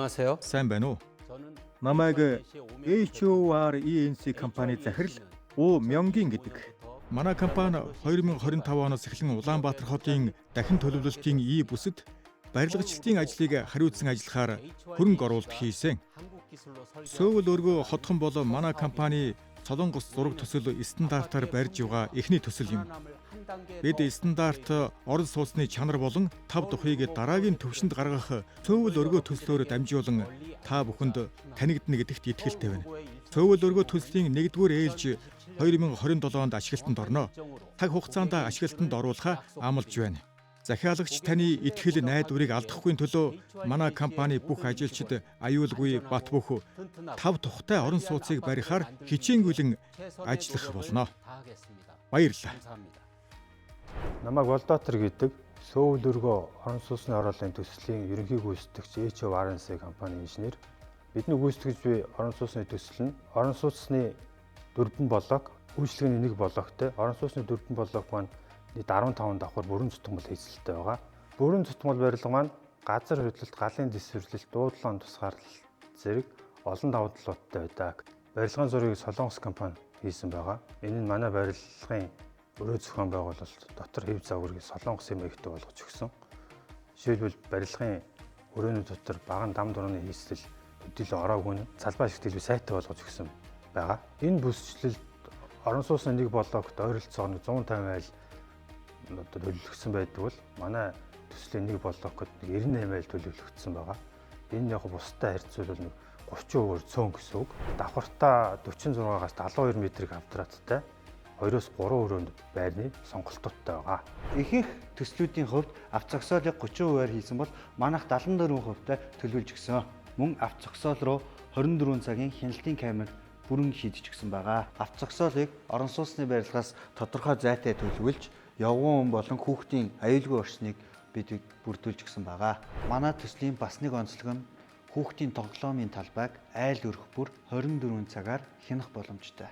안녕하세요. Сайн байна уу? Намайг HORENC компани захирал У Мёнгийн гэдэг. Манай компани 2025 оноос эхлэн Улаанбаатар хотын дахин төлөвлөлтийн ий бүсэд барилгачлалтын ажлыг хариуцсан ажиллахаар хөрөнгө оруулалт хийсэн. Сөүл өргөө хотхон бол манай компани Солонгос зураг төсөл стандартаар барьж байгаа эхний төсөл юм. Бид стандарт орон сууцны чанар болон тав тухыг дараагийн түвшинд гаргах Сөүл өргөө төслөөр дамжуулан та бүхэнд танигдана гэдэгт итгэлтэй байна. Сөүл өргөө төслийн 1-р ээлж 2027 онд ашиглалтанд орно. Цаг хугацаанд ашиглалтанд оруулахаа амлаж байна. Захиалагч таны итгэл найдварыг алдахгүй төлөө манай компани бүх ажилчид аюулгүй бат бөх тав тухтай орон сууцыг барихаар хичээнгүйлэн ажиллах болно. Баярлалаа. Намайг Волдотор гэдэг Сөүл өргөө орон сууцны ороолын төслийн ерөнхий гүйцэтгэгч HORNC компани инженер. Бидний гүйцэтгэж буй орон сууцны төсөл нь орон сууцны дөрвөн блок, үйлчилгээний нэг блоктой. Орон сууцны дөрвөн блок маань нийт 15 давхар бүрэн зүтгмэл хийсэлтэй байгаа. Бүрэн зүтгмэл барилга маань газар хөдлөлт, галын дэсвэрлэлт, дуудлага тусгаарлалт зэрэг олон давуу талуудтай байдаг. Барилгын зургийг Солонгос компани хийсэн байгаа. Энэ нь манай барилгын өрөө зохион байгуулалт дотор хэв загварыг Солонгосын маягтай болгож өгсөн. Жишээлбэл барилгын өрөөний дотор баган дам дурууны хийсэл төдийлөн ороогүй нь салбаа шиг дэлбэ сайтай болгож өгсөн байгаа. Энэ бүсчлэлд орон сууцны нэг блокт ойролцоогоор 150 айл одоо төлөвлөгдсөн байдаг бол манай төслийн нэг блокод 98 айл төлөвлөгдсөн байгаа. Энэ яг бусдад харьцуулбал нэг 30% цөөн гэсэн үг. Давхартаа 46-аас 72 метрийн квадраттай 2-оос 3 өрөөнд байрны сонголтуудтай байгаа. Ихэнх төслүүдийн хувьд авто зогсоолыг 30%-аар хийсэн бол манайх 74%-тай төлөвлөж өгсөн. Мөн авто зогсоол руу 24 цагийн хяналтын камер бүрэн шийдэж өгсөн байгаа. Авто зогсоолыг орон сууцны барилгаас тодорхой зайтай төлөвлөж, явган хүн болон хүүхдийн аюулгүй орчныг бид бүрдүүлж өгсөн байгаа. Манай төслийн бас нэг онцлог нь хүүхдийн тоглоомын талбайг айл өрх бүр 24 цагаар хянах боломжтой.